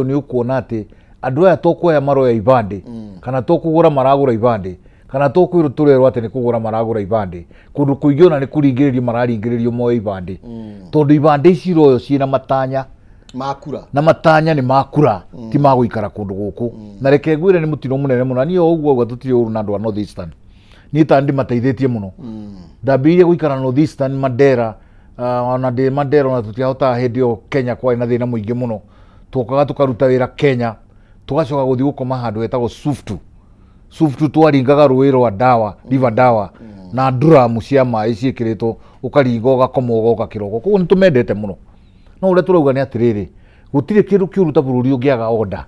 Nĩ ũkuona atĩ andũ aya to kuoya maroya ibandĩ kana to kũgũra maragũra ibandĩ kana to kwĩrwo tũrerwo atĩ nĩ kũgũra maragũra ibandĩ. Kũndũ kũingĩ ona nĩ kũringĩrĩrio mararingĩrĩrio moe ibandĩ, tondũ ibandĩ ici iroywo ciĩna matanya makura, na matanya nĩ makura, ti magũikara kũndũ gũkũ. Na reke ngwĩre, nĩ mũtino mũnene mũno. Na niĩ o ũguo ũguo tũtirĩ ũru na andũ a North Eastern. Niĩ ta ndĩmateithĩtie mũno. Ndambĩrĩirie gũikara North Eastern Mandera, ona ndĩ Mandera ona tũtiahotaga. Hĩndĩ ĩyo Kenya kwarĩ na thĩna mũingĩ mũno. Twokaga tũkaruta wĩra Kenya, tũgacoka gũthiĩ gũkoma handũ hetagwo Suftu. Suftu twaringaga rũĩ rwa Dawa, River Dawa, na nduramu cia maĩ ciĩkĩrĩtwo, ũkaringa ũgakoma ũgoka kĩroko. Koguo nĩ tũmendete mũno, no ũrĩa tũrauga nĩ atĩrĩrĩ, gũtirĩ kĩndũ kĩũru ta bũrũri ũngĩaga order.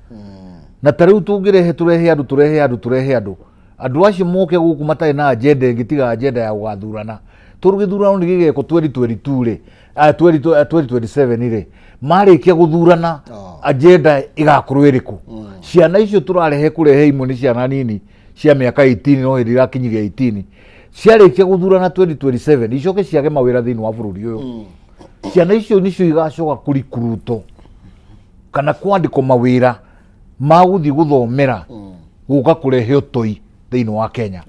Na ta rĩu tũngĩrehe, tũrehe andũ, tũrehe andũ, tũrehe andũ, andũ acio moke gũkũ matarĩ na agenda ĩngĩ tiga agenda ya gũgathurana, tondũ gĩthurano nĩ gĩgekwo 2022 rĩ, 2027 rĩ, marĩkia gũthurana, agenda ĩgakorwo ĩrĩkũ? Ciana icio tũrarehe, kũrehe imwe nĩ ciana nini cia mĩaka 18, no hĩndĩ irakinyirie 18. Ciarĩkia gũthurana 2027, icoke ciage mawĩra thĩinĩ wa bũrũri ũyũ. Ciana icio nicio igacoka kũrikuruto kana kwandĩkwo mawĩra ma gũthiĩ gũthomera gũka kũrehe ũtoi thĩinĩ wa Kenya.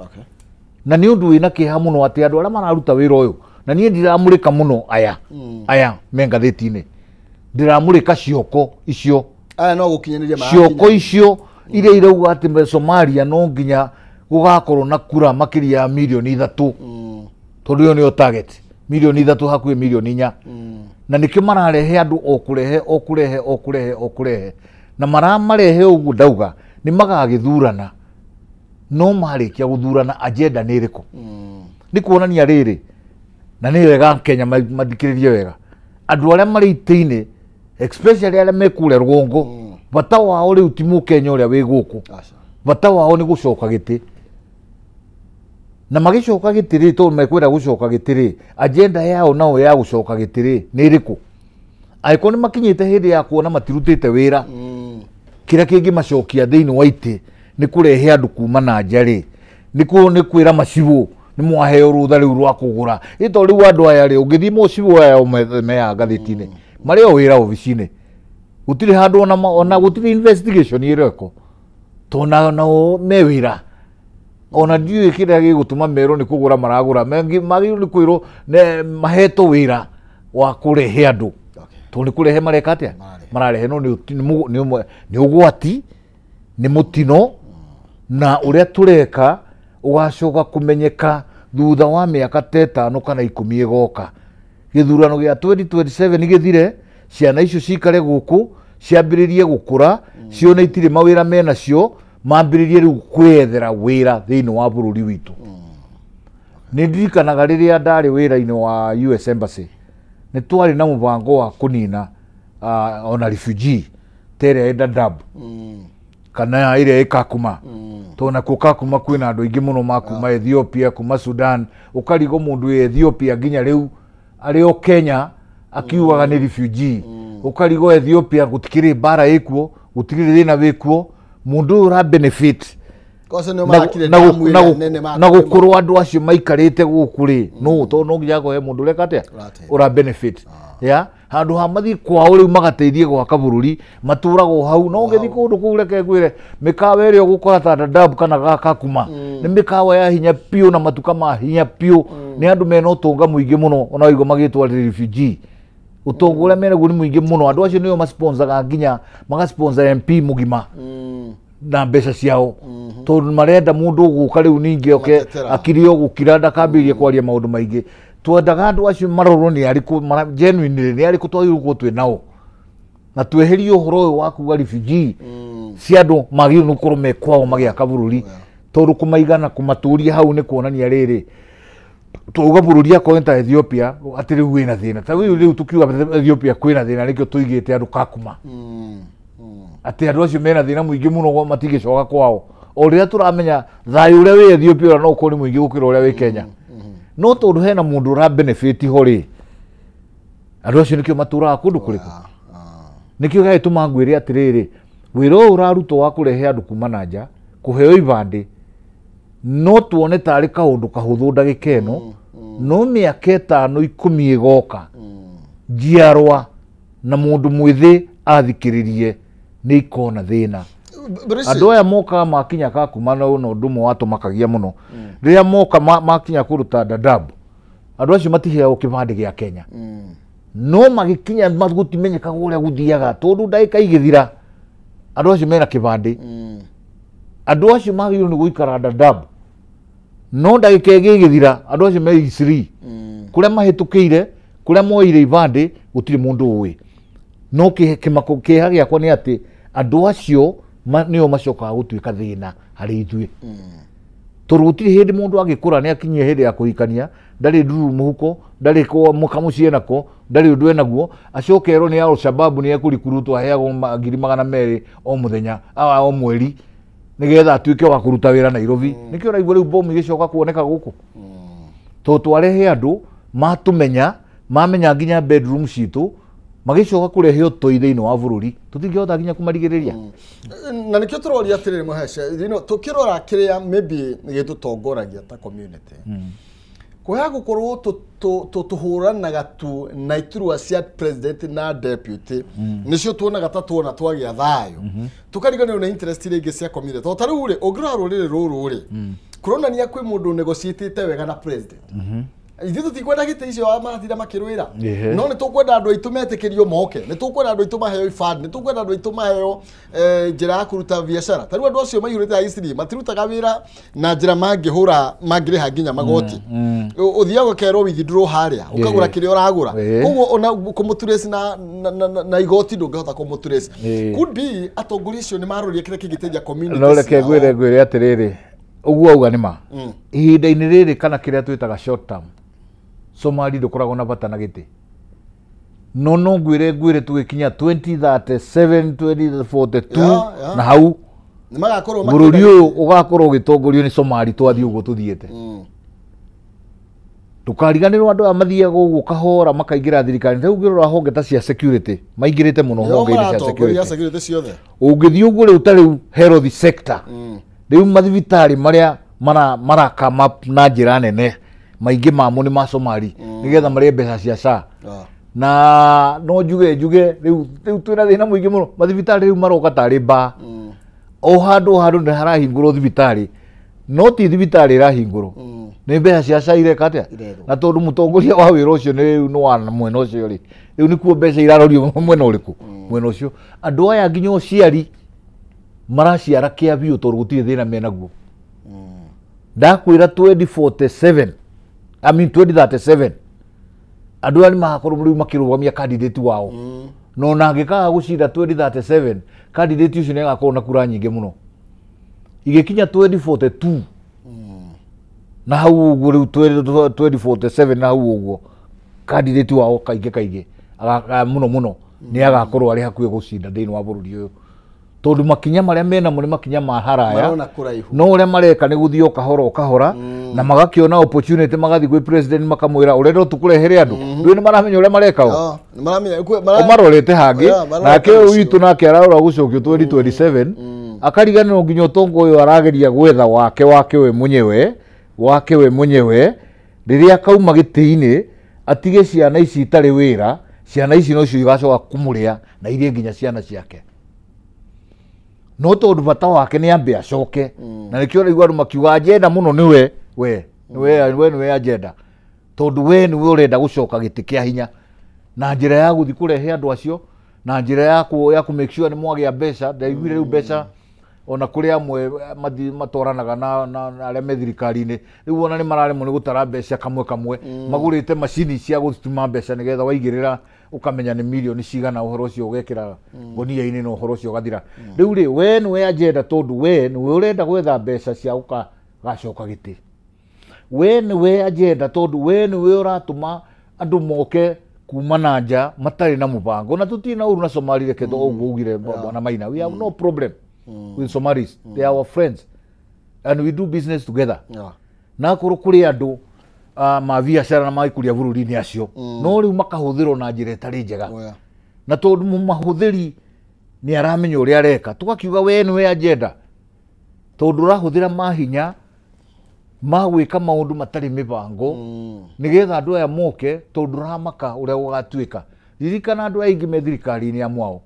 Na nĩ ũndũ wĩna kĩeha mũno atĩ andũ arĩa mararuta wĩra ũyũ, na niĩ ndiramũrĩka mũno aya me ngathĩti-inĩ, ndiramũrĩka cioko icio. Aya no gũkinyanĩria. Cioko icio iria irauga atĩ Somalia no nginya gũgakorwo na kura makĩria ya mirioni 3, tondũ ĩyo nĩyo target, mirioni 3, hakuhĩ mirioni 4. Na nĩkĩo mararehe andũ o kũrehe o kũrehe o kũrehe o kũrehe, na maramarehe ũguo ndauga nĩ magagĩthurana. No marĩkia gũthurana, agenda nĩ ĩrĩkũ? Nĩ kuonania rĩrĩ, na nĩ wega Kenya mathikĩrĩrie wega, andũ arĩa marĩ itĩ-inĩ, especially arĩa me kũrĩa rũgongo, bata wao rĩu ti mũkenya ũrĩa wĩ gũkũ. Aca. Bata wao nĩ gũcoka gĩtĩ, na magĩcoka gĩtĩ rĩ, tondũ mekwenda gũcoka gĩtĩ rĩ, agenda yao nao ya gũcoka gĩtĩ rĩ nĩ ĩrĩkũ? Angĩkorwo nĩ makinyĩte hĩndĩ ya kuona matirutĩte wĩra, kĩrĩa kĩngĩmacokia thĩinĩ wa itĩ nĩ kũrehe andũ kuma na nja rĩ, nĩ kwĩra macibũ nĩ mwaheo rũtha rĩu rwa kũgũra. Ĩ tondũ rĩu andũ aya rĩ, ũngĩthiĩ mũcibũ aya meyaga ngathĩti-inĩ, marĩ o wĩra obici-inĩ, gũtirĩ handũ ona ona gũtirĩ investigation ĩrekwo, tondũ nao me wĩra. Ona ndiũĩ kĩrĩa gĩgũtũma merwo nĩ kũgũra maragũra. Magĩrĩirwo nĩ kwĩrwo mahetwo wĩra wa kũrehe andũ, tondũ nĩ kũrehe mareka atĩa? Mararehe. Mararehe. No nĩ ũti- nĩ mũgũ- nĩ ũmwe- nĩ ũgwati, nĩ mũtino, na ũrĩa tũreka ũgacoka kũmenyeka thutha wa mĩaka ta 5 kana 10 ĩgoka. Gĩthurano gĩa 2027 gĩthire, ciana icio cikare gũkũ, ciambĩrĩrie gũkũra, cione itirĩ mawĩra menacio, mambĩrĩrie rĩu kwĩyethera wĩra thĩinĩ wa bũrũri witũ. Nĩ ndirikanaga rĩrĩa ndarĩ wĩra-inĩ wa US Embassy, nĩ twarĩ na mũbango wa kũnina ona refugee ta ĩrĩa ĩ Dadaab kana ĩrĩa ĩ Kakuma, tondũ nakuo Kakuma kwĩna andũ aingĩ mũno ma kuma Ethiopia, kuma Sudan. Ũkarigwo mũndũ wĩ Ethiopia nginya rĩu arĩ o Kenya akiugaga nĩ refugee. Ũkarigwo Ethiopia gũtikĩrĩ mbara ĩkuo, gũtikĩrĩ thĩna wĩkuo, mũndũ ũyũ ũra benefit Koco nĩo na marakire damu ĩrĩa nene na gũkorwo andũ acio maikarĩte gũkũ rĩ, no tondũ no nginya akorwo he mũndũ ũreka atĩa? Ũrateithia. Ũra benefit ya handũ ha mathiĩ kwao rĩu magateithie gwaka bũrũri, matũraga o hau. No ũngĩthiĩ kũndũ kũu, reke ngwĩre, mĩkawa ĩrĩa ũgũkora ta Dadaab kana ga Kakuma nĩ mĩkawa ya hinya biũ na matuka ma hinya biũ. Nĩ andũ mena ũtonga mũingĩ mũno. Ona waigua magĩtwo refugee, ũtonga ũrĩa menaguo nĩ mũingĩ mũno. Andũ acio nĩo masponsaga, nginya magasponsor MP mũgima na mbeca ciao, tondũ marenda mũndũ ũgũka rĩu ningĩ oke Kũmatetera. akiri o gũkira, ndakambĩrĩrie kwaria maũndũ maingĩ. Twendaga andũ acio marorwo nĩ arĩkũ genuinely nĩ arĩkũ twagĩrĩirwo gũkorwo twĩ nao, na tweherie ũhoro ũyũ wa kuga refugee cia andũ magĩrĩirwo nĩ gũkorwo me kwao magĩaka bũrũri, tondũ kũmaigana kũmatũria hau nĩ kuonania rĩrĩ twauga bũrũri akorwo nĩ ta Ethiopia atĩ rĩu wĩna thĩna ta rĩu. Rĩu tũkiuga Ethiopia kwĩna thĩna, nĩkĩo tũigĩte andũ Kakuma, atĩ andũ acio mena thĩna mũingĩ mũno, matingĩcoka kwao. O rĩrĩa tũramenya thayũ ũrĩa wĩ Ethiopia ũrĩa no ũkorwo nĩ mũingĩ gũkĩra ũrĩa wĩ Kenya, no tondũ hena mũndũ ũra benefit ho rĩ, andũ acio nĩkĩo matũraga kũndũ kũrĩkũ. Nĩkĩo gĩagĩtũma ngwĩre atĩrĩrĩ, wĩra ũyũ ũrarutwo wa kũrehe andũ kuma na nja kũheo ibandĩ, no tuone tarĩ kaũndũ kahũthũ ndagĩka ĩno, no mĩaka 5, 10 ĩgoka, njiarwa na mũndũ mwĩthĩ athikĩrĩrie. Nĩ ikona thĩna. Andũ aya mokaga makinya Kakuma na ũyũ na ũndũ ũmwe watũmakagia mũno. Rĩrĩa moka makinya kũruta Dadaab, andũ acio matiheagwo kĩbandĩ gĩa Kenya. No magĩkinya gũtimenyekaga ũrĩa gũthiaga tondũ ndagĩka igĩthira andũ acio mena kĩbandĩ. Andũ acio magĩrĩirwo nĩ gũikara Dadaab, no ndagĩka ĩngĩ ĩgĩthira andũ acio me Eastleigh. Kũrĩa mahĩtũkĩire, kũrĩa moire ibandĩ gũtirĩ mũndũ ũĩ. No kĩmako kĩeha gĩakwa nĩ atĩ andũ acio nĩo macokaga gũtuĩka thĩna harĩ ithuĩ. Tondũ gũtirĩ hĩndĩ mũndũ agĩkũra nĩ akinyie hĩndĩ ya kũhikania, ndarĩ ndururu mũhuko, ndarĩ kamũciĩ nako, ndarĩ ũndũ enaguo, acoke erwo nĩ Al-Shabaab nĩ ekũrikurutwo aheagwo 200,000 o mũthenya, o mweri, nĩgetha atuĩke wa kũruta wĩra Nairobi. Nĩkĩo ũraigua rĩu bomu igĩcoka kuoneka gũkũ. Tondũ twarehe andũ matũmenya, mamenya nginya bedroom citũ, magĩcoka kũrehe ũtoi thĩinĩ wa bũrũri, tũtingĩhota nginya kũmarigĩrĩria. Na nĩkĩo tũroria atĩrĩrĩ Mũhece, tũkĩrora kĩrĩa maybe gĩtũtongoragia ta community. Kwaya gũkorwo tũhũranaga tu na iturwa cia president na deputy, nĩcio tuonaga ta tuona twagĩa thayũ. Tũkariganĩrwo na interest iria ingĩ cia community. Tondũ ta rĩu rĩ, ũngĩrora rũrĩrĩ rũrũ rĩ, kũronania kwĩ mũndũ negotiatĩte wega na president. Ithuĩ tũtikwenda gĩtĩ icio maratinda makĩrũĩra. No nĩ tũkwenda andũ aitũ metĩkĩrio moke, nĩ tũkwenda andũ aitũ maheo ibandĩ, nĩ tũkwenda andũ aitũ maheo njĩra ya kũruta biacara. Ta rĩu andũ acio maihũrĩte Eastleigh matirutaga wĩra na njĩra mangĩhũra, mangĩrĩha nginya magoti. Ũthiaga ũkerwo withdraw harĩa, ũkagũra kĩrĩa ũragũra. Koguo ona kũmũtrace na igoti ndũngĩhota kũmũtrace. Could be atongoria acio nĩ maroria kĩrĩa kĩngĩteithia community No reke ciao. ngwĩre atĩrĩrĩ, ũguo auga nĩ ma. Ihinda-inĩ rĩrĩ kana kĩrĩa twĩtaga short term, Somali ndũkoragwo na bata na gĩtĩ. No no ngwĩre tũgĩkinya 2037, 2042 na hau Nĩ magakorwo bũrũri makĩenda ũyũ ũgakorwo ũgĩtongorio nĩ Somali twathiĩ ũguo tũthiĩte. Ndũkariganĩrwo andũ aya mathiaga ũguo kahora makaingĩra thirikari. Rĩu ũngĩrora honge ta cia security, maingĩrĩte mũno Nĩo honge-inĩ cia maratongoria security. security ciothe. Ũngĩthiĩ ũguo rĩu ta rĩu health sector, rĩu mathibitarĩ marĩa marakama na njĩra nene, maingĩ mamo nĩ ma Somali, nĩgetha marĩe mbeca cia SHA. Na no njuge rĩu twĩna thĩna mũingĩ mũno, mathibitarĩ rĩu maroka tarĩ mbaa. O handũ o handũ nĩ harahingũrwo thibitarĩ, no ti thibitarĩ ĩrahingũrwo, nĩ mbeca cia SHA ireka atĩa? Irerwo. Na tondũ mũtongoria wa wĩra ũcio nĩ rĩu nĩ wa mwena ũcio rĩ, rĩu nĩkuo mbeca irarorio mwena ũrĩkũ? Mwena ũcio. Andũ aya nginya ũciari maraciara kĩa biũ tondũ gũtirĩ thĩna menaguo. Ndakwĩra 2047, I mean 2037, andũ aya nĩ magakorwo rĩu makĩrũgamia candidate wao. No ona angĩkaga gũcinda 2037, candidate ũcio nĩ agakorwo na kura nyingĩ mũno. Igĩkinya 2042, na hau ũguo rĩu 2047 na hau ũguo, candidate wao kaingĩ kaingĩ, mũno mũno, nĩ agakorwo arĩ hakuhĩ gũcinda thĩinĩ wa bũrũri ũyũ. Tondũ makinya marĩa menamo nĩ makinya ma haraya. Marona kũraihu. No ũrĩa mareka nĩ gũthiĩ o kahora o kahora, na magakĩona opportunity magathiĩ gwĩ president makamwĩra ũrenda tũkũrehere andũ. Rĩu nĩ maramenya ũrĩa mareka o. Nĩ maramenya, O marorete hangĩ, Yeah, marorete nake ũyũ rũciũ. witũ nake ararora gũcokio 2027, akariganĩrwo nginya ũtonga ũyũ arageria gwetha wake wake we mwenyewe, wake we mwenyewe, rĩrĩa akauma gĩtĩ-inĩ atige ciana ici itarĩ wĩra, ciana ici nocio igacoka kũmũrĩa na irie nginya ciana ciake. No tondũ bata wake nĩ ambe acoke, na nĩkĩo ũraigua andũ makiuga agenda mũno nĩwe, we, nĩwe, we nĩwe agenda. Tondũ we nĩwe ũrenda gũcoka gĩtĩ kĩa hinya na njĩra ya gũthiĩ kũrehe andũ acio, na njĩra ya ya kũ make sure nĩ mwagĩa mbeca. Ndaiguire rĩu mbeca ona kũrĩ amwe matwaranaga na arĩa me thirikari-inĩ, rĩu ona nĩ mararemwo nĩ gũtara mbeca kamwe kamwe, magũrĩte macini cia gũtuma mbeca nĩgetha waigĩrĩra ũkamenya nĩ mirioni cigana, ũhoro ũcio ũgekĩra ngũnia-inĩ na ũhoro ũcio ũgathira. Rĩu rĩ, we nĩwe agenda tondũ we nĩwe ũrenda gwetha mbeca cia gũgacoka gĩtĩ. We nĩwe agenda tondũ we nĩwe ũratũma andũ moke kuma na nja matarĩ na mũbango. Na tũtirĩ na ũru na Somali, reke ũguo ugire Bwana Maina, we have no problem with Somalis, they are our friends and we do business together. Na akorwo kũrĩ andũ ma biacara na magĩkũria bũrũri-inĩ acio, no rĩu makahũthĩrwo na njĩra ĩtarĩ njega. Na tondũ mũmahũthĩri nĩ aramenya ũrĩa areka, tũgakiuga we nĩwe agenda tondũ ũrahũthĩra mahinya ma gwĩka maũndũ matarĩ mĩbango, nĩgetha andũ aya moke, tondũ ũramaka ũrĩa gũgatuĩka. Ririkana andũ aingĩ me thirikari-inĩ ya mwao,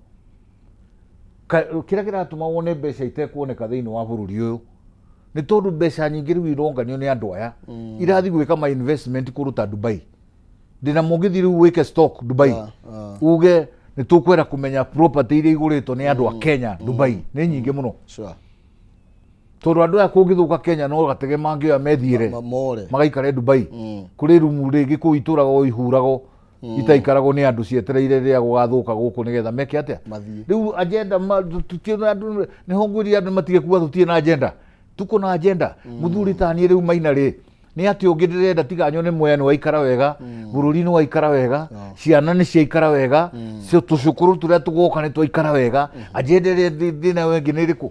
Kĩrĩa kĩratũma wone mbeca itekuoneka thĩinĩ wa bũrũri ũyũ nĩ tondũ mbeca nyingĩ rĩu ironganio nĩ andũ aya irathiĩ gwĩka ma investment kũndũ ta Dubai. Ndĩna mũngĩthiĩ rĩu wĩke stock Dubai, uge nĩ tũkwenda kũmenya property iria igũrĩtwo nĩ andũ a Kenya Dubai nĩ nyingĩ mũno. Tondũ andũ aya kũngĩthũka Kenya no gatege mangĩoya methiĩre magaikare Dubai. Kũrĩ rumu rĩngĩ kũu itũragwo ihuragwo itaikaragwo nĩ andũ cietereire rĩrĩa gũgathũka gũkũ nĩgetha meke atĩa. Rĩu agenda andũ nĩho ngwĩrire andũ matige kuga tũtirĩ na agenda. Tuko na agenda. Mũthuri ta niĩ rĩu Maina rĩ nĩ atĩ ũngĩ ndĩrenda tiga nyone Mwea nĩ waikara wega, bũrũri nĩ waikara wega, ciana nĩ ciaikara wega, tũcũkũrũ tũrĩa tũgoka nĩ twaikara wega. Agenda ĩrĩa ndĩ nayo ĩngĩ nĩ ĩrĩkũ?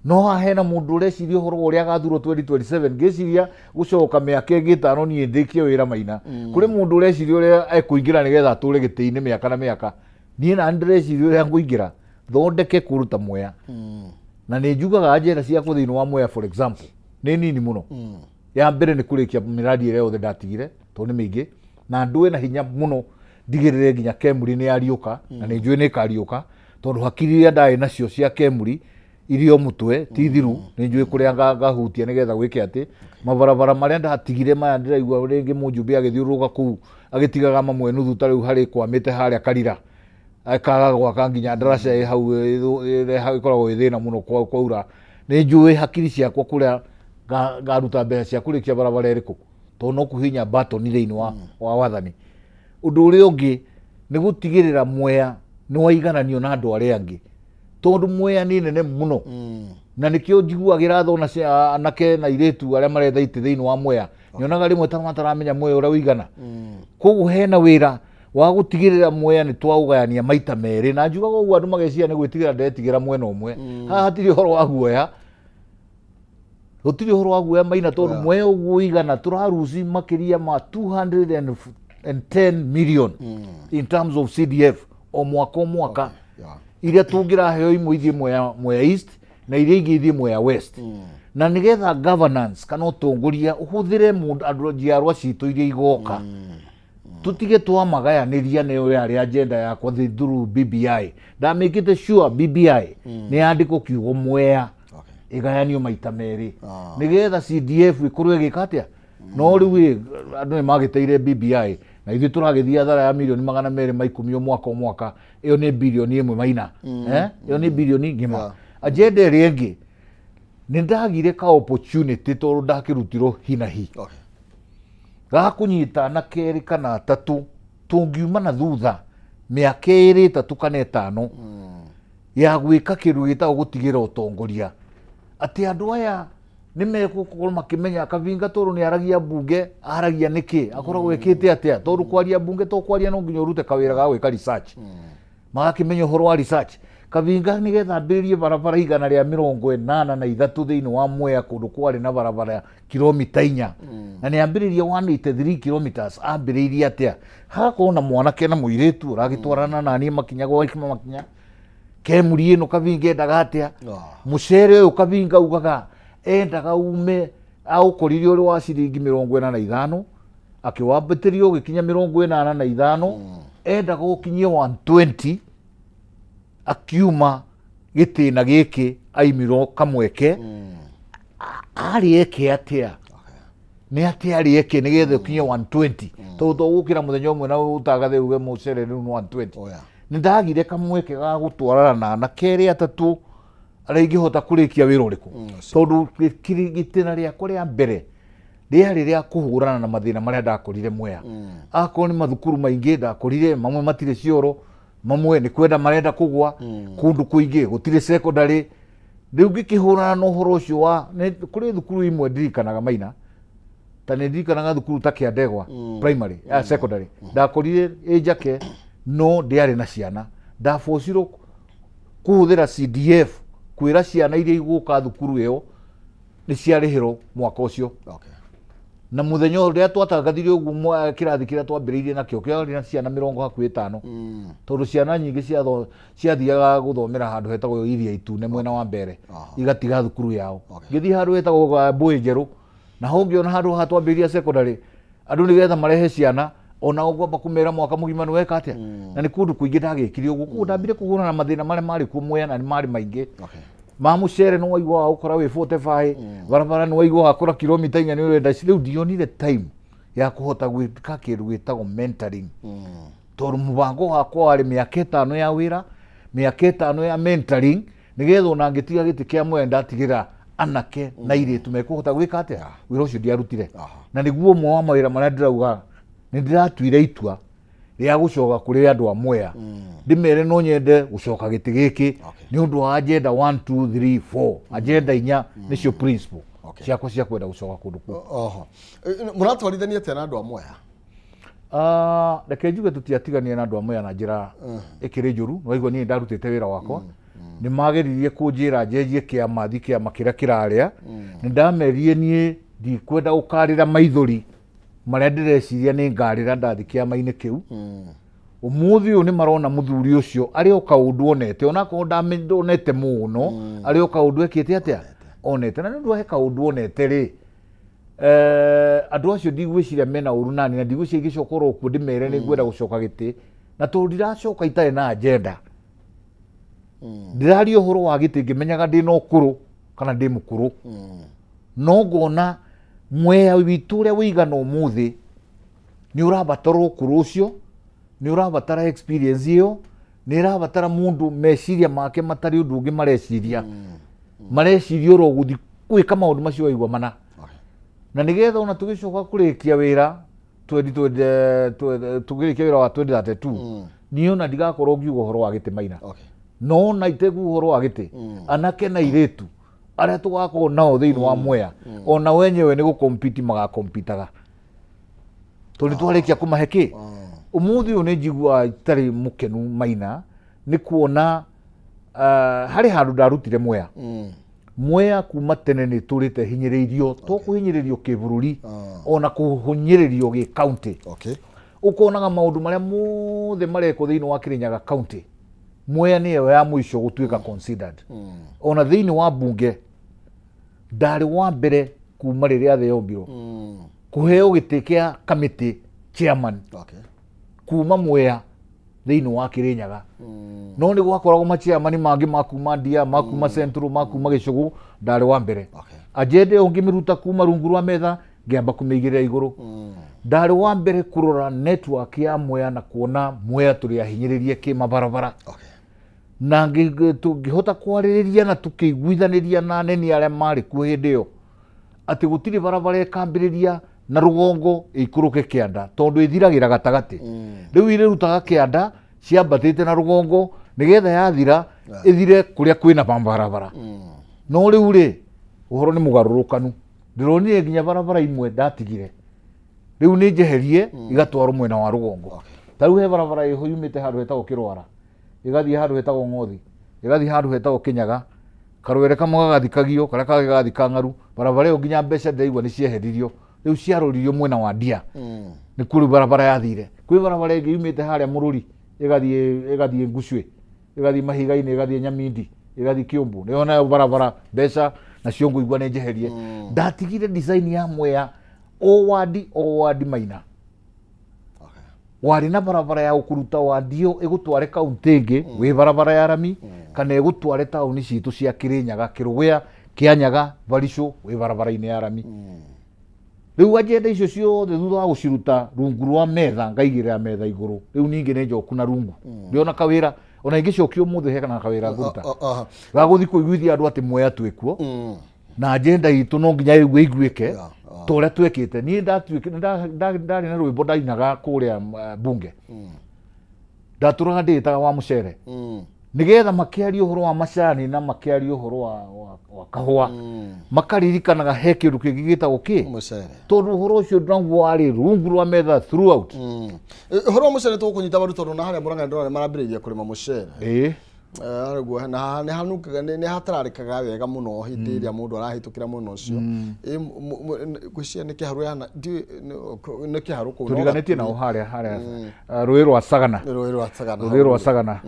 No haha hena mũndũ ũreciria ũhoro wa ũrĩa agathurwo 2027 ngĩciria gũcoka mĩaka ĩngĩ ĩtano niĩ ndĩkie wĩra Maina. Kũrĩ mũndũ ũreciria ũrĩa ekũingĩra nĩgetha atũre gĩtĩ-inĩ mĩaka na mĩaka. Niĩ nani ndĩreciria ũrĩa ngũingĩra thondeke kũruta Mwea. Na nĩ njugaga njĩra ciakwa thĩinĩ wa Mwea for example nĩ nini mũno. Ya mbere nĩ kũrĩkia mĩradi ĩrĩa yothe ndatigire tondũ nĩ mĩingĩ na ndũe na hinya mũno ndigĩrĩre nginya Kemuri nĩ yariũka na nĩ njũĩ nĩ ĩkariũka tondũ hakiri iria ndarĩ nacio cia Kemuri irio mutwe ti thiru nĩ njũĩ kũrĩa ngahutia nĩgetha gwĩke atĩ mabarabara marĩa ndatigire maya ndĩraigua rĩngĩ mũjumbe agĩthiũrũrũka kũu agĩtigaga mamwe nuthu ta rĩu harĩ kwamĩte harĩa Karira akaga gwaka nginya ndaraca ĩ hau ĩkoragwo ĩ thĩna mũno kwaura. Nĩ njũĩ hakiri ciakwa kũrĩa ngaruta mbeca cia kũrĩkia barabara ĩrĩkũ tondũ no kũhihinya button thĩinĩ wa wathani. Ũndũ ũrĩa ũngĩ nĩ gũtigĩrĩra Mwea nĩ waigananio na andũ arĩa angĩ tondũ Mwea nĩ nene mũno. Na nĩkĩo njiguagĩra thona cia anake na airĩtu arĩa maretha itĩ thĩinĩ wa Mwea. Nyonaga rĩmwe ta mataramenya Mwea ũrĩa ũigana. Koguo hena wĩra wa gũtigĩrĩra Mwea nĩ twaũgayania maita merĩ na njugaga ũguo andũ mageciria nĩ gwĩtigĩra ndetigĩra mwena ũmwe. Haha hatirĩ ũhoro wa guoya. Gũtirĩ ũhoro wa guoya Maina tondũ Mwea ũguo ũigana tũraruci makĩria ma 210 million in terms of CDF o mwaka o mwaka. Iria tũngĩraheo imwe ithiĩ Mwea East na iria ingĩ ithiĩ Mwea West. Na nĩgetha governance kana ũtongoria ũhũthĩre mũndũ andũ njiarwa citũ iria igoka. Tũtige twamagayanĩria nĩyo yarĩ agenda yakwa through BBI. Ndamĩkĩte sure BBI nĩ yandĩkwo kiugo Mwea ĩgayanio maita merĩ nĩgetha CDF ĩkorwo ĩgĩka atĩa. No rĩu andũ nĩ magĩteire BBI na ithuĩ tũragĩthiĩ athara ya mirioni 210 o mwaka o mwaka. Ĩyo nĩ birioni ĩmwe Maina. Ĩyo nĩ birioni ng'ima. Agenda ĩrĩa ĩngĩ nĩ ndagire ka opportunity tondũ ndakĩrutirwo hi na hi ga kũnyita na kerĩ kana atatũ tũngiuma na thutha mĩaka ĩrĩ ĩtatũ kana ĩtano ya gwĩka kĩndũ gĩtagwo gũtigĩra ũtongoria atĩ andũ aya nĩ megũkorwo makĩmenya Kavinga tondũ nĩ aragia mbunge aragia nĩkĩ akoragwo ĩkĩte atĩa tondũ kwaria mbunge to kwaria no nginya ũrute kawĩra ga gwĩka research. Magakĩmenya ũhoro wa research. Kavinga nĩgetha ambĩrĩrie barabara 183 thĩinĩ wa Mwea kũndũ kwarĩ na barabara kilomita 4 na nĩ ambĩrĩrie 183 kilometers ambĩrĩirie atĩa hagakorwo na mwanake na mũirĩtu ũragĩtwarana na niĩ makinya gwa makinya Kemuri ĩno Kavinga endaga atĩa mũcere ũyũ Kavinga ugaga endaga ume aũkorire ũrĩ wa ciringi 45 akĩwambĩtĩrio ũgĩkinya 85 endaga ũkinyie 120 akiuma gĩtĩna gĩkĩ aimirwo kamweke arĩ eke atĩa nĩ atĩa arĩ eke nĩgetha ũkinye 120 tondũ to gũkĩra mũthenya ũmwe na ũtangathe uge mũcere rĩu nĩ 120. Nĩ ndagire kamweke ga gũtwarana na kerĩ atatũ arĩa ingĩhota kũrĩkia wĩra ũrĩkũ tondũ gĩtĩna rĩakwa rĩa mbere rĩarĩ rĩa kũhũrana na mathĩna marĩa ndakorire Mwea. Akorwo nĩ mathukuru maingĩ ndakorire mamwe matirĩ cioro mamwe nĩ kwenda marenda kũgwa kũndũ kũingĩ gũtirĩ secondary. Rĩu ngĩkĩhũrana na ũhoro ũcio wa kũrĩ thukuru imwe ndirikanaga Maina ta nĩ ndirikanaga thukuru ta Kĩandegwa primary ya secondary ndakorire ĩ njake no ndĩarĩ na ciana ndabocirwo kũhũthĩra CDF kwĩra ciana iria igũka thukuru ĩyo nĩ ciarĩhĩrwo mwaka ũcio. Na mũthenya ũrĩa twatangathire ũguo kĩrathi kĩrĩa twambĩrĩirie nakĩo kĩarĩ na ciana 50 tondũ ciana nyingĩ ciathiaga gũthomera handũ hetagwo Iria Itune mwena wa mbere igatiga thukuru yao. Ngĩthiĩ handũ hetagwo Mbũĩ Njerũ na ho ngĩona handũ haha twambĩrĩria secondary andũ nĩgetha marehe ciana Ona ũgwamba kũmera mwaka mũgima nĩ weka atĩa. Na nĩ kũndũ kũingĩ ndagĩkire ũguo. Koguo ndambire kũhũrana na mathĩna marĩa marĩ kuo Mwea na nĩ marĩ maingĩ. Ma mũcere nĩ waiguaga gũkora wĩ 45, barabara nĩ waiguaga kũra kilomita 4 nĩ ũrenda. Rĩu ndionire time ya kũhota gwĩka kĩndũ gĩtagwo mentoring. Tondũ mũbango wakwa warĩ mĩaka 5 ya wĩra, mĩaka 5 ya mentoring, nĩgetha ona ngĩtiga gĩtĩ kĩa Mwea ndatigĩra anake na airĩtu mekũhota gwĩka atĩa. Wĩra ũcio ndiarutire. Na nĩguo ũmwe wa mawĩra marĩa ndĩrauga nĩ ndĩratuire itua rĩa gũcoka kũrĩ andũ a Mwea. Ndĩmere no nyende gũcoka gĩtĩ gĩkĩ nĩ ũndũ wa agenda 1 2 3 4, agenda 4 nĩcio principle ciakwa cia kwenda gũcoka kũndũ kũu. Oho. Mũratwarithania atĩa na andũ a Mwea? Reke njuge tũtiatigania na andũ a Mwea na njĩra ĩkĩrĩ njũru. Nĩwaigua niĩ ndarutĩte wĩra wakwa. Nĩ mageririe kũnjĩra njenjie kĩama thi kĩama kĩrĩa kĩrarĩa. Nĩ ndamerire niĩ ndikwenda gũkarĩra maithori marĩa ndĩreciria nĩ ngarĩra ndathi kĩama-inĩ kĩu. Ũmũthĩ ũyũ nĩ marona mũthuri ũcio arĩ o kaũndũ onete, onakorwo ndonete mũno, arĩ o kaũndũ ekĩte atĩa onete. Na nĩ ũndũ wa he kaũndũ onete rĩ, andũ acio ndigwĩciria mena ũru nani, na ndigwĩciria ingĩcoka oro kuo ndĩmere nĩ ngwenda gũcoka gĩtĩ, na tondũ ndiracoka itarĩ na agenda. Ndĩraria ũhoro wa gĩtĩ ngĩmenyaga ndĩna ũkũrũ kana ndĩ mũkũrũ. No ngona Mwea witũ ũrĩa wĩigana ũmũthĩ nĩ ũrabatara ũkũrũ ũcio, nĩ ũrabatara experience ĩyo, nĩ ĩrabatara mũndũ meciria make matarĩ ũndũ ũngĩ mareciria. Mareciria oro gũthiĩ gwĩka maũndũ macio waigua mana. Na nĩgetha ona tũgĩcoka kũrĩkia wĩra tũgĩrĩkia wĩra wa 2032, niĩ ona ndigakorwo ngiuga ũhoro wa gĩtĩ Maina. No ona itekuga ũhoro wa gĩtĩ, anake na airĩtu arĩa tũgakorwo nao thĩinĩ wa Mwea, ona wenyewe nĩ gũkompiti magakompitaga. Tondũ nĩtwarĩkia kũmahe kĩ? Ũmũthĩ ũyũ nĩ njiguaga itarĩ mũkenu Maina, nĩ kuona harĩ handũ ndarutire Mwea. Mwea kuma tene nĩ tũrĩte hinyĩrĩirio, to kũhinyĩrĩrio kĩbũrũri, ona kũhinyĩrĩrio gĩ county. Ũkonaga maũndũ marĩa mothe marekwo thĩinĩ wa Kirinyaga county, Mwea nĩyo ya mũico gũtuĩka considered. Ona thĩinĩ wa bunge ndarĩ wa mbere kuma rĩrĩa thĩ yombirwo kũheo gĩtĩ kĩa committee chairman kuma Mwea thĩinĩ wa Kirinyaga. No nĩ gwakoragwo machairman mangĩ ma kuma Ndia, ma kuma Central, ma kuma Gĩcũgũ, ndarĩ wa mbere. Agenda ĩyo ngĩmĩruta kuma rungu rwa metha ngĩamba kũmĩigĩrĩra igũrũ. Ndarĩ wa mbere kũrora network ya Mwea na kuona Mwea tũrĩ ahinyĩrĩrie kĩmabarabara. Na tũngĩhota kwarĩrĩria na tũkĩiguithanĩria na anene arĩa marĩ kuo hĩndĩ ĩyo atĩ gũtirĩ barabara ĩkambĩrĩria na rũgongo ĩikũrũke kĩanda, tondũ ĩthiragĩra gatagatĩ. Rĩu irĩrutaga kĩanda ciambatĩte na rũgongo nĩgetha yathira ĩthire kũrĩa kwĩna barabara. No rĩu rĩ, ũhoro nĩ mũgarũrũkanu. Ndĩronire nginya barabara imwe ndatigire, rĩu nĩ njeherie igatwarwo mwena wa rũgongo. Ta rĩu he barabara ĩho yumĩte handũ hetagwo Kĩrwara, ĩgathiĩ handũ hetagwo Ng'othi, ĩgathiĩ handũ hetagwo Kĩnyaga, karwere kamwe gagathikagio, karĩa kangĩ gagathika ng'aru. Barabara ĩyo nginya mbeca ndĩraigua nĩ cieheririo, rĩu ciaroririo mwena wa Ndia. Nĩ kuo rĩu barabara yathire. Kwĩ barabara ĩngĩ yumĩte harĩa Mũrũri, ĩgathiĩ Ngucwe, ĩgathiĩ Mahiga-inĩ, ĩgathiĩ Nyamindi, ĩgathiĩ Kĩũmbũ. Nĩyo nayo barabara mbeca nacio ngũigua nĩ njeherie. Ndatigire design ya Mwea o wadi o wadi Maina. Warĩ na barabara ya gũkũruta wadi ĩyo ĩgũtware kaunti ĩngĩ, wĩ barabara ya rami, kana ĩgũtware taũni citũ cia Kirinyaga, Kĩrũgũya, Kĩanyaga, Barisho, wĩ barabara-inĩ ya rami. Rĩu agenda icio ciothe thutha wa gũciruta rungu rwa metha ngaigĩrĩra metha igũrũ, rĩu ningĩ nĩ njoku na rungu. Ndĩrona kawĩra, ona ingĩcokio ũmũthĩ he kana kawĩra ngũruta. Ga gũthiĩ kũiguithia andũ atĩ Mwea twĩ kuo, na agenda itũ no nginya ĩiguĩke ta ũrĩa twekĩte. Niĩ ndarĩ na rwĩmbo ndainaga kũrĩa bunge. Ndatũraga ndĩĩtaga wa mũcere. Nĩgetha makĩaria ũhoro wa macani na makĩaria ũhoro wa kahũa, makaririkanaga he kĩndũ kĩngĩ gĩtagwo kĩ? Mũcere. Tondũ ũhoro ũcio naguo warĩ rungu rwa metha throughout. Ũhoro wa mũcere tũkũnyita mbaru tondũ na harĩa Mũrang'a ndĩrona marambĩrĩria kũrĩma mũcere. Ũguo, na nĩ hanukaga, nĩ hatararĩkaga wega mũno hĩndĩ ĩrĩa mũndũ arahĩtũkĩra mwena ũcio. Ngwĩciria nĩ kĩharũ yana, ndiũĩ, nĩ kĩharũ kũu, no Tũriganĩtie nao harĩa, harĩa, rũĩ rwa Sagana. Rũĩ rwa Sagana. Rũĩ rwa Sagana.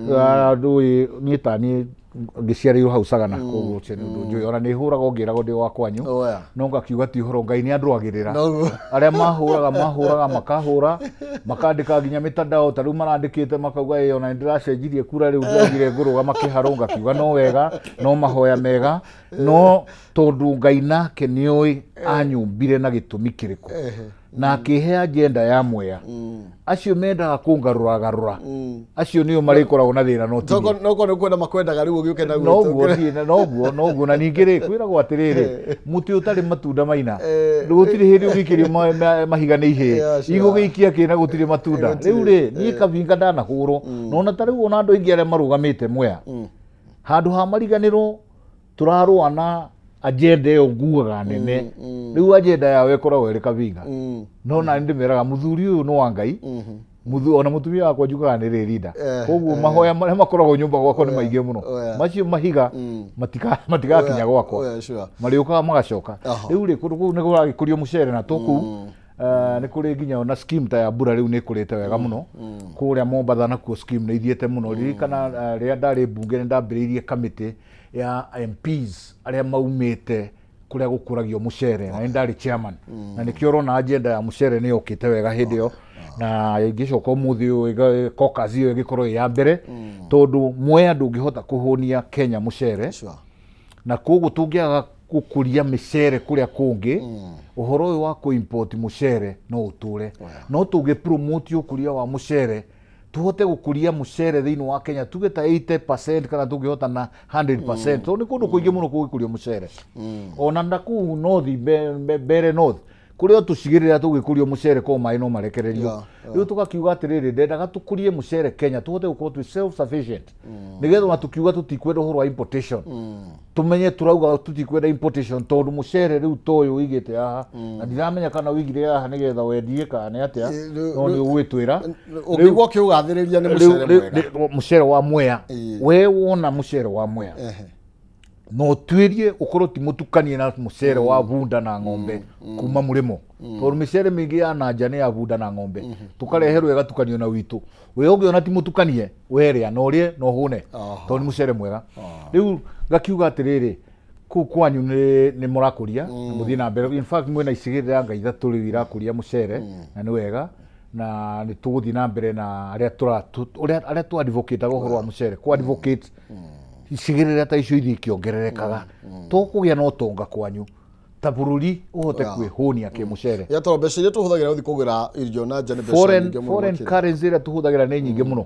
Rũĩ, niĩ ta niĩ Ngĩciarĩirwo hau Sagana, koguo ũcio nĩ ũndũ njũĩ. Ona nĩ hũragwo ngĩragwo ndĩ wa kwanyu, no ngakiuga ti ũhoro, Ngai nĩ andũagĩrĩra. Arĩa mahũraga makahũra, makandĩka nginya mĩtandao, ta rĩu marandĩkĩte makauga ĩ ona nĩndĩracenjirie kura, rĩu ndĩraugire ngũrũgama kĩharũ, ngakiuga no wega, no mahoya mega, no tondũ Ngai nake nĩoĩ anyũmbire na gĩtũmi kĩrĩkũ na akĩhe agenda ya Mwea. Acio mendaga kũngarũragarũra, acio nĩo marĩkoragwo na thĩna, no ti niĩ. No korwo nĩ kwenda makwendaga rĩu ũgĩũke na Noguo niĩ, noguo noguo. Na ningĩ rĩ, kwĩragwo atĩrĩrĩ, mũtĩ ũtarĩ matunda maina gũtirĩ hĩndĩ ũngĩikĩrio mahiga nĩ ihĩĩ. Igũgĩikia kĩ na gũtirĩ matunda? Rĩu rĩ, niĩ kabinga ndanahũrwo nona ta rĩu, ona andũ aingĩ arĩa marũgamĩte Mwea handũ ha mariganĩrwo, tũrarũa na agenda ĩyo ngugaga nene. Rĩu agenda yao ĩkoragwo ĩrĩ kabinga, no na ndĩmeraga mũthuri ũyũ nĩ wa Ngai. Ona mũtumia wakwa njugaga nĩ rĩrinda. Koguo mahoya marĩa makoragwo nyũmba gwakwa nĩ maingĩ mũno. Macio mahiga matigakinya gwakwa, marĩũkaga magacoka. Rĩu rĩ, kũndũ kũu nĩ kũragĩkũrio mũcere na tũkũu nĩ kũrĩ nginya ona scheme ta ya mbura rĩu nĩ ĩkũrĩte wega mũno. Kũrĩa Mombatha nakuo scheme nĩ ithiĩte mũno. Ririkana rĩrĩa ndarĩ mbunge nĩ ndambĩrĩirie kamĩtĩ ya MPs arĩa maumĩte kũrĩa gũkũragio mũcere, na nĩ ndarĩ chairman, na nĩkĩo ũrona agenda ya mũcere nĩ yokĩte wega hĩndĩ ĩyo, na ĩngĩcoka ũmũthĩ ũyũ caucus ĩyo ĩgĩkorwo ĩ ya mbere, tondũ Mwea ndũngĩhota kũhũnia Kenya mũcere. Na koguo tũngĩaga gũkũria mĩcere kũrĩa kũngĩ, ũhoro ũyũ wa kũ-import mũcere no ũtũre. No tũngĩ promote ũkũria wa mũcere, tũhote gũkũria mũcere thĩinĩ wa Kenya, tuge ta 80% kana tũngĩhota na 100%, tondũ nĩ kũndũ kũingĩ mũno kũgĩkũrio mũcere. Ona na kũu north, Mbere North, kũrĩa tũcigĩrĩra tũgĩkũrio mũcere, ko maĩ no marekererio. Rĩu tũgakiuga atĩrĩrĩ, ndendaga tũkũrie mũcere Kenya, tũhote gũkorwo twĩ self sufficient, nĩgetha ona tũkiuga tũtikwenda ũhoro wa importation, tũmenye tũrauga tũtikwenda importation, tondũ mũcere rĩu ta ũyũ ũigĩte haha, na ndiramenya kana ũigire haha nĩgetha wendie kana nĩ atĩa. No nĩ ũgwĩtwĩra. Ũngĩigua ũkĩũgathĩrĩria nĩ mũcere mwega. Mũcere wa Mwea. We wona mũcere wa Mwea, no ũtuĩrie ũkorwo ti mũtukanie na mũcere wa bunda na ng'ombe kuma mũrĩmo, tondũ mĩcere mĩingĩ ya nanja nĩ ya bunda na ng'ombe, tũkareherwo ĩgatukanio na witũ. We ũngĩona ti mũtukanie, werĩa na ũrĩe na ũhũne, tondũ nĩ mũcere mwega. Rĩu ngakiuga atĩrĩrĩ, kũu kwanyu nĩ mũrakũria na mũthiĩ na mbere. In fact, mwĩna icigĩrĩra nga ithatũ rĩu irakũria mũcere, na nĩ wega, na nĩ tũgũthiĩ na mbere na arĩa tũra ũrĩa arĩa tũ advocate ũhoro wa mũcere, kũ advocate icigĩrĩra ta icio ithiĩ ikĩongererekaga, tũkũgĩa na ũtonga kwanyu ta bũrũri ũhote kwĩhũnia kĩmũcere. Ya, tondũ mbeca iria tũhũthagĩra gũthiĩ kũgũra irio na nja nĩ mbeca nyingĩ mũno foreign makĩria. Currency ĩrĩa tũhũthagĩra nĩ nyingĩ mũno,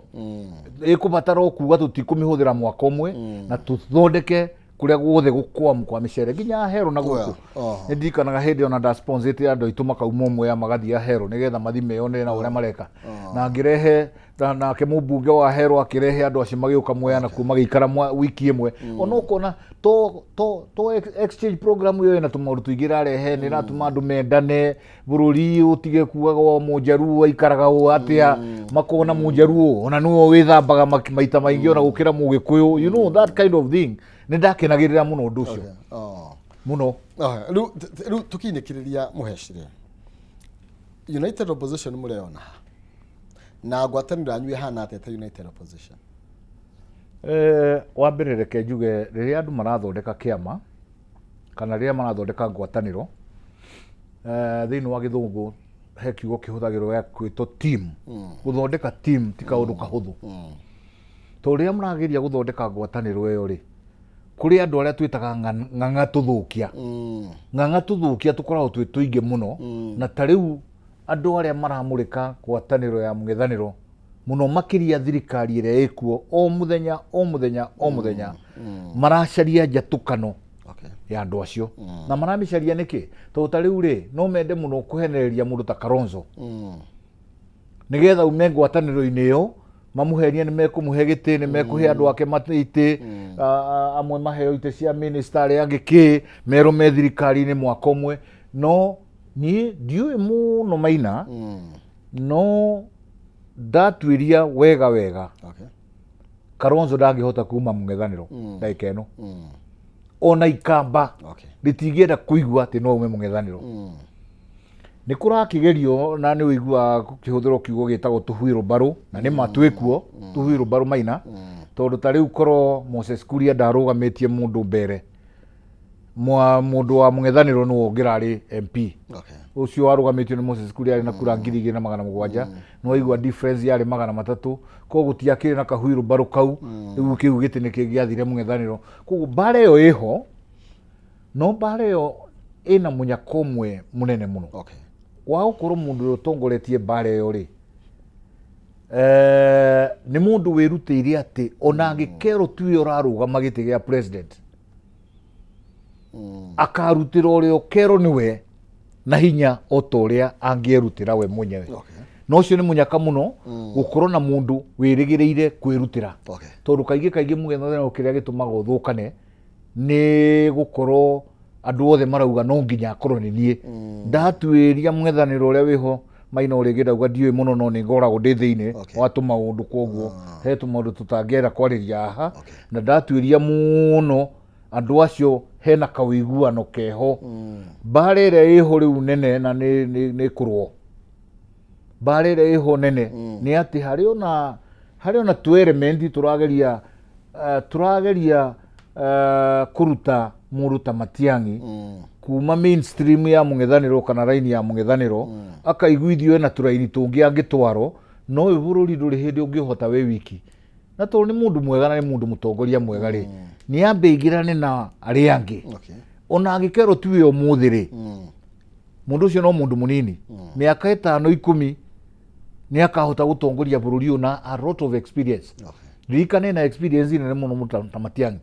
ĩkũbatara o kuga tũtikũmĩhũthĩra mwaka ũmwe, na tũthondeke kũrĩa guothe gũkwamu kwa mĩcere nginya Ahero na gũkũ. Nĩ ndirikanaga hĩndĩ ona ndasponsĩte andũ aitũ makauma ũmwe ya magathiĩ Ahero nĩgetha mathiĩ meyonere na ũrĩa mareka, na ngĩrehe nake mũmbunge wa Ahero akĩrehe andũ acio magĩũka Mwea nakuo magĩikara wiki ĩmwe. Ona ũkona to exchange program ĩyo ĩna tũmaũndũ tũingĩ ĩrarehe, nĩ ĩratũma andũ mendane, bũrũri ũtige kugaga mũnjaruo aikaraga ũũ atĩa, makona mũnjaruo ona nĩwe wĩthambaga maita maingĩ ona gũkĩra mũgĩkũyũ, you know, that kind of thing. Nĩ ndakenagĩrĩra mũno ũndũ ũcio mũno. Rĩu tũkiinĩkĩrĩria, mũhecire United Opposition mũreyona ha na ngwatanĩro yanyu ĩhana atĩa ta United Opposition? Wa mbere reke njuge, rĩrĩa andũ marathondeka kĩama kana rĩrĩa marathondeka ngwatanĩro, thĩinĩ wa gĩthũngũ he kiugo kĩhũthagĩrwo gĩa kwĩtwo team. Gũthondeka team ti kaũndũ kahũthũ, tondũ rĩrĩa mũrageria gũthondeka ngwatanĩro ĩyo rĩ, kũrĩ andũ arĩa twĩtaga ng'ang'a tũthũkia. Ng'ang'a tũthũkia tũkoragwo twĩ tũingĩ mũno, na ta rĩu andũ arĩa maramũrĩka ngwatanĩro ya mũng'ethanĩro mũno makĩria thirikari ĩrĩa ĩkuo, o mũthenya o mũthenya o mũthenya maracaria njatũkano ya andũ acio. Na maramĩcaria nĩkĩ? Tondũ ta rĩu rĩ, no mende mũno kũhenereria mũndũ ta Kalonzo nĩgetha ume ngwatanĩro-inĩ ĩyo, mamũhenie nĩ mekũmũhe gĩtĩ, nĩ mekũhe andũ ake itĩ, amwe maheo itĩ cia minister, arĩa angĩ kĩ merwo me thirikari-inĩ mwaka ũmwe. No niĩ ndiũĩ mũno maina, no ndatuĩria wega wega, Kalonzo ndangĩhota kuma mũng'ethanĩro ndagĩka ĩno. Ona ikamba rĩtingĩenda kũigua atĩ no ume mũng'ethanĩro. Nĩ kũrakĩgerio na nĩ ũiguaga gũkĩhũthĩrwo kiugo gĩtagwo tũhuirũ mbarũ, na nĩ ma twĩkuo tũhuirũ mbarũ Maina, tondũ ta rĩu korwo Moses Kuria ndarũgamĩtie mũndũ mbere, mũndũ wa mũng'ethanĩro nĩwe ũngĩrarĩ MP. Ũcio warũgamĩtio nĩ Moses Kuria arĩ na kura 2700, nĩ waigua difference yarĩ 300, koguo gũtiakĩrĩ na kahuirũ mbarũ kau, rĩu kĩu gĩtĩ nĩ kĩngĩathire mũng'ethanĩro. Koguo mbara ĩyo ĩho, no mbara ĩyo ĩna mũnyaka ũmwe mũnene mũno. Wa gũkorwo mũndũ ũrĩa ũtongoretie mbara ĩyo rĩ, nĩ mũndũ wĩrutĩire atĩ ona angĩkerwo tuwe ũrarũgama gĩtĩ gĩa president, akarutĩra ũrĩa ũkerwo nĩwe na hinya o ta ũrĩa angĩerutĩra we mwenyewe. Na ũcio nĩ mũnyaka mũno gũkorwo na mũndũ wĩrĩgĩrĩire kwĩrutĩra. Tondũ kaingĩ kaingĩ mũng'ethanĩro kĩrĩa gĩtũmaga ũthũkane nĩ gũkorwo andũ othe marauga no nginya akorwo nĩ niĩ. Ndatuĩria mũng'ethanĩro ũrĩa wĩho Maina ũrĩngĩ ndauga ndiũĩ mũno no nĩ ngoragwo ndĩ thĩinĩ wa tũmaũndũ, koguo he tũmaũndũ tũtangĩenda kwarĩria haha. Na ndatuĩria mũno andũ acio hena kawĩiguano keho. Mbara ĩrĩa ĩho rĩu nene na nĩ kũrũo, mbara ĩrĩa ĩho nene nĩ atĩ harĩ ona tũ element tũrageria kũruta mũndũ ta Matiang'i kuma mainstream ya mũng'ethanĩro kana raini ya mũng'ethanĩro, akaiguithio ena tũraini tũngĩ angĩtwarwo, no ũyũ bũrũri ndũrĩ hĩndĩ ũngĩhota wĩ wiki. Na tondũ nĩ mũndũ mwega na nĩ mũndũ mũtongoria mwega rĩ, nĩ ambe aingĩrane na arĩa angĩ. Ona angĩkerwo tuwe ũmũthĩ rĩ, mũndũ ũcio no mũndũ mũnini, mĩaka 5 10 nĩ akahota gũtongoria bũrũri ũyũ na a lot of experience. Ririkane na experience nene mũno ta Matiang'i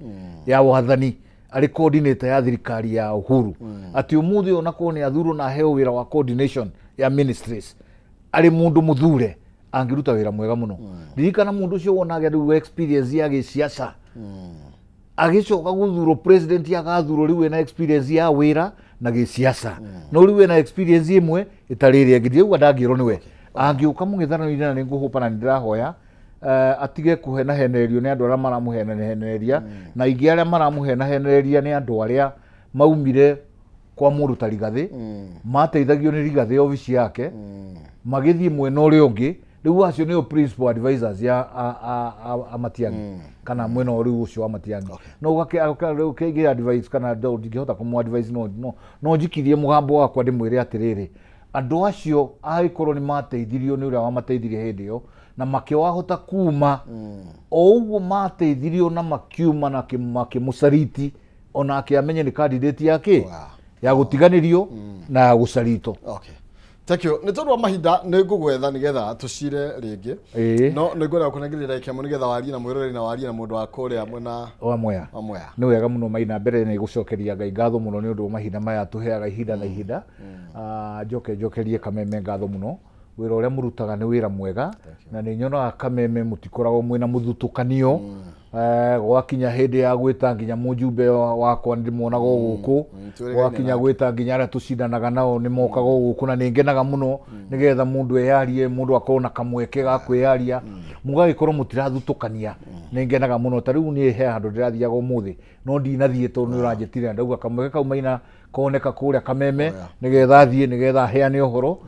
ya wathani, arĩ coordinator ya thirikari ya Uhuru, atĩ ũmũthĩ ona korwo nĩ athurwo na aheo wĩra wa coordination ya ministries, arĩ mũndũ mũthure angĩruta wĩra mwega mũno. Ririkana mũndũ ũcio wonaga rĩu experience ya gĩciaca, agĩcoka gũthurwo president agathurwo rĩu ena experience ya wĩra na gĩciaca, no rĩu ena experience ĩmwe ĩtarĩ ĩrĩa ĩngĩ. Ndiauga ndangĩrwo nĩwe, angĩũka mũng'ethanĩro-inĩ na nĩ ngũhũpa na nĩ ndĩrahoya atige kũhenahenererio nĩ andũ arĩa maramũhenahenereria, na ingĩ arĩa maramũhenahenereria nĩ andũ arĩa maumire kwa mũndũ ta Rigathĩ, mateithagio nĩ Rigathĩ obici yake, magĩthiĩ mwena ũrĩa ũngĩ. Rĩu acio nĩo principal advisors ya a Matiang'i, kana mwena rĩu ũcio wa Matiang'i. No ũkĩgĩa advice kana ndingĩhota kũmũ advise, no njikirie mũgambo wakwa ndĩmwĩre atĩrĩrĩ, andũ acio angĩkorwo nĩ mateithirio nĩ ũrĩa wamateithirie hĩndĩ ĩyo na makĩwahota kuma o ũguo mateithirio na makiuma na makĩmũcariti, ona akĩamenye nĩ candidate yake ya gũtiganĩrio na ya gũcaritwo. Thank you. Nĩ tondũ wa mahinda nĩ ngũgwetha nĩgetha tũcire rĩngĩ. No nĩ ngwenda gũkũnengeria ndagĩka ĩmwe nĩgetha warie na mwĩroreri na warie na mũndũ wa kũrĩa mwena wa Mwea. Nĩ wega mũno Maina, mbere nĩ gũcokeria Ngai ngatho mũno nĩ ũndũ wa mahinda maya tũheaga ihinda na ihinda. Njoke njokerie Kameme ngatho mũno, wĩra ũrĩa mũrutaga nĩ wĩra mwega, na nĩ nyonaga Kameme mũtikoragwo mwĩna mũthutũkanio. Gwakinya hĩndĩ ya gwĩta nginya mũjumbe wakwa nĩ ndĩmuonaga o gũkũ, gwakinya gwĩta nginya arĩa tũcindanaga nao nĩ mokaga o gũkũ, na nĩ ngenaga mũno nĩgetha mũndũ eyarie, mũndũ akorwo na kamweke ga kwĩyaria, mũgagĩkorwo mũtirathutũkania. Nĩ ngenaga mũno. Ta rĩu niĩ he handũ ndĩrathiaga ũmũthĩ no ndinathiĩ tondũ nĩ ũranjĩtire na ndauga kamweke kau Maina koneka kũrĩa Kameme nĩgetha thiĩ nĩgetha heane ũhoro.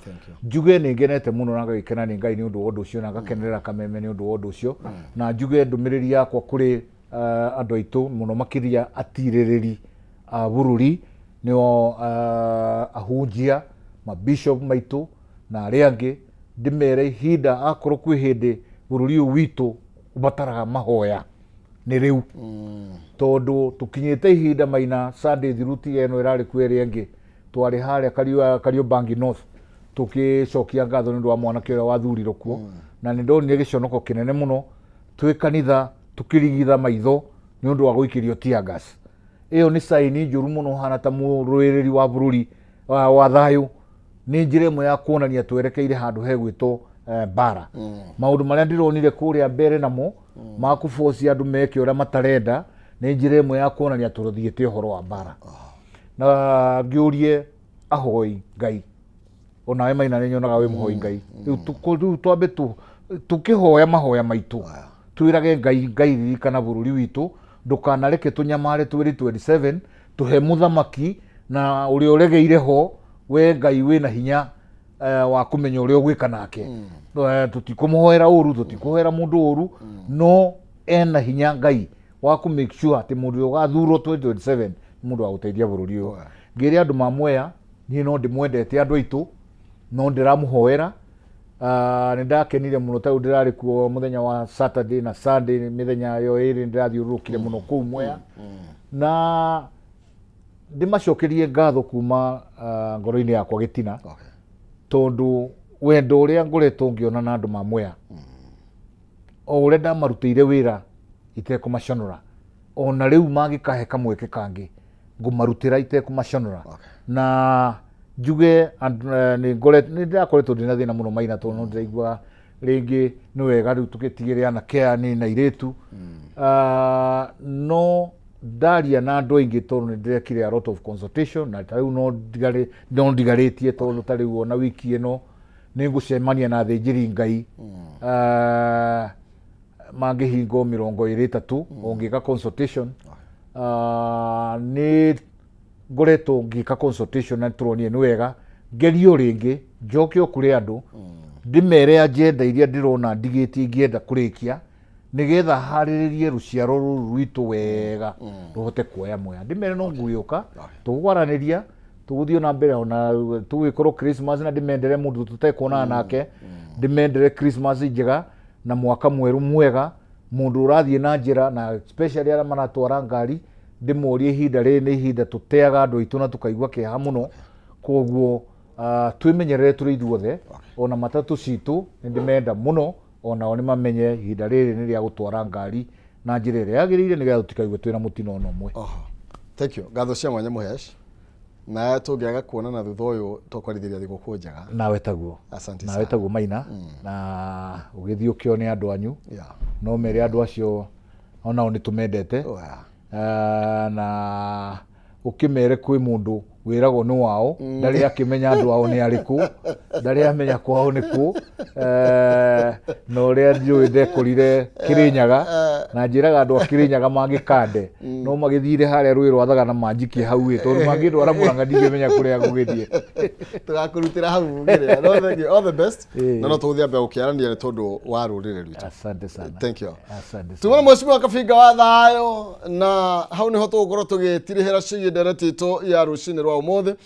Njuge nĩ ngenete mũno na ngagĩkena nĩ Ngai nĩ ũndũ wa ũndũ ũcio, na ngakenerera Kameme nĩ ũndũ wa ũndũ ũcio, na njuge ndũmĩrĩri yakwa kũrĩ andũ aitũ mũno makĩria atirĩrĩri a bũrũri, nĩo ahunjia, mabishop maitũ na arĩa angĩ, ndĩmere ihinda akorwo kwĩ hĩndĩ bũrũri ũyũ witũ ũbataraga mahoya nĩ rĩu, tondũ tũkinyĩte ihinda Maina Sunday thiru tiga ĩno ĩrarĩ kuo ĩrĩa ĩngĩ, twarĩ harĩa Kariobangi North tũgĩcokia ngatho nĩ ũndũ wa mwanake ũrĩa wathurirwo kuo, na nĩ ndonire gĩconoko kĩnene mũno twĩ kanitha tũkĩrigitha maitho nĩ ũndũ wa gũikĩrio tear gas. Ĩyo nĩ saini njũru mũno hana ta mũrũĩrĩri wa bũrũri wa thayũ, nĩ njĩra ĩmwe ya kuonania twerekeire handũ hegwĩtwo mbara. Maũndũ marĩa ndĩronire kũrĩa mbere namo ma kũbocia andũ meke ũrĩa matarenda nĩ njĩra ĩmwe ya kuonania tũthiĩte ũhoro wa mbara. Na ngĩũrie ahoi Ngai, onawe Maina nĩ nyonaga wĩ mũhoi Ngai, rĩu twambe tũkĩhoya mahoya maitũ, twĩrage Ngai, Ngai ririkana bũrũri witũ, ndũkanareke tũnyamare 2027, tũhe mũthamaki na ũrĩa ũregeire ho, we Ngai wĩna hinya wa kũmenya ũrĩa ũgwĩka nake. Tũtikũmũhoera ũru, tũtikũhoera mũndũ ũru, no ena hinya Ngai wa kũ make sure atĩ mũndũ ũrĩa ũgathurwo 2027 nĩ mũndũ wa gũteithia bũrũri ũyũ. Ngĩre andũ ma Mwea, niĩ no ndĩmwendete andũ aitũ, no ndĩramũhoera. Nĩ ndakenire mũno tondũ ndĩrarĩ kuo mũthenya wa Saturday na Sunday, mĩthenya ĩyo ĩrĩ ndĩrathiũrũrũkire mũno kũu Mwea. Na ndĩmacokerie ngatho kuma ngoro-inĩ yakwa gĩtina, tondũ wendo ũrĩa ngoretwo ngĩona na andũ ma Mwea, o ũrĩa ndamarutĩire wĩra itekũmaconora, ona rĩu mangĩkahe kamweke kangĩ ngũmarutĩra itekũmaconora. Na njuge nĩ ndĩrakoretwo ndĩna thĩna mũno Maina, tondũ no ndĩraigua rĩngĩ nĩ wega rĩu tũgĩtigĩre anake aya nĩ na airĩtu. No ndaria na andũ aingĩ tondũ nĩ ndĩrekire a lot of consultation, na ta rĩu no ndigarĩtie tondũ ta rĩu ona wiki ĩno nĩ ngũcemania na athĩnjĩri Ngai mangĩhingo 23 ũngĩka consultation. Nĩ ngoretwo ngĩka consultation na tũronire nĩ wega ngerio rĩngĩ njoke o kũrĩ andũ ndĩmere agenda iria ndĩrona ndigĩtie ingĩenda kũrĩkia, nĩgetha harĩrĩrie rũciaro rũrũ rwitũ wega rũhote kuoya Mwea. Ndĩmere no ngũgĩũka tũgwaranĩria, tũgũthiĩ na mbere ona tũgĩkorwo Christmas, na ndĩmendere mũndũ tũtekuonana nake, ndĩmendere Christmas njega na mwaka mwerũ mwega, mũndũ ũrathiĩ na njĩra, na especially arĩa maratwara ngari, ndĩmorie ihinda rĩrĩ nĩ ihinda tũteaga andũ aitũ na tũkaigua kĩeha mũno. Koguo twĩmenyerere tũrĩ ithuothe, ona matatũ citũ nĩ ndĩmenda mũno, onao nĩ mamenye ihinda rĩrĩ nĩ rĩa gũtwara ngari na njĩra ĩrĩa yagĩrĩire, nĩgetha tũtikaigue twĩna mũtino ona ũmwe. Thank you. Ngatho cia mwanya Mũhesh, na tũngĩaga kuonana thutha ũyũ tũkwarithĩria thigũkũ njega. Nawe taguo. Asante Nawe sana. taguo Maina, na ũgĩthiĩ ũkĩone andũ anyu, no mere andũ acio onao nĩ tũmendete. Na ũkĩmere kwĩ mũndũ wĩragwo nĩ wao, ndarĩ akĩmenya andũ ao nĩ arĩkũ, ndarĩ amenya kwao nĩ kũ, na ũrĩa njũĩ ndekorire Kĩrĩnyaga, na njĩraga andũ a Kĩrĩnyaga mangĩkande no magĩthire harĩa rũĩ rwa Thagana manjikie hau ĩ, tondũ mangĩndwara Mũrang'a ndingĩmenya kũrĩa ngũgĩthiĩ. Tũgakũrutĩra hau ngĩrĩa. No, thank you. All the best. Ĩĩ. Na no tũgũthiĩ mbere gũkĩaranĩria nĩ tondũ wa rũrĩrĩ rwitũ. Asante sana. Thank you. Asante sana. Tumana mheshimiwa Kabinga wa thayũ, na hau nĩho tũgũkorwo tũgĩtirihĩra ciĩgiĩ ndereti itũ ya rũcinĩ rwa ũmũthĩ.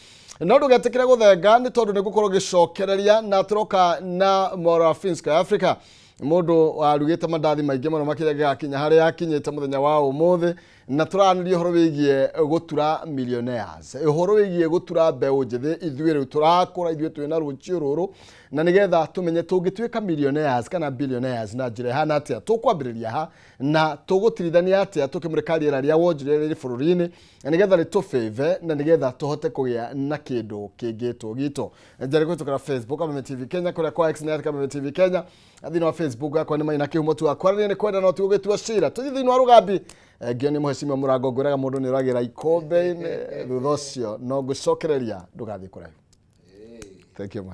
No ndũgetĩkĩre gũthenga nĩ tondũ nĩ ngũkorwo ngĩcokereria na tũroka na Mora Finska Africa, mũndũ warugĩte mandathi maingĩ mũno makĩria gĩgakinya harĩa akinyĩte mũthenya wa ũmũthĩ, na tũraranĩria ũhoro wĩgiĩ gũtura millionaires, ũhoro wĩgiĩ gũtura mbeũ njĩthĩ. Ithuĩ rĩu tũrakũra, ithuĩ twĩna rũciũ rũrũ, na nĩgetha tũmenye tũngĩtuĩka millionaires kana billionaires na njĩra ĩhana atĩa, tũkwambĩrĩria ha na tũgũtirithania atĩa tũkĩmũrĩka rĩera rĩa wonjoria rĩrĩ bũrũri-inĩ, na nĩgetha rĩtũbĩve na nĩgetha tũhote kũgĩa na kĩndũ kĩngĩtwo gitũ. Njarĩ kũhĩtũkĩra Facebook Kameme TV Kenya, kũrĩa kwa X nĩ Kameme TV Kenya, thĩinĩ wa Facebook yakwa nĩ Maina Kĩhumo tu. Akwarĩria nĩ kwenda no ti gũgĩtua cira. Tũthiĩ thĩinĩ wa Rũgambi, ngĩo nĩ mũhecimiwa Mũrango, ngwĩraga mũndũ nĩ ũragĩra ikombe-inĩ, thutha ũcio no ngũcokereria, ndũgathiĩ kũraihu. Thank you.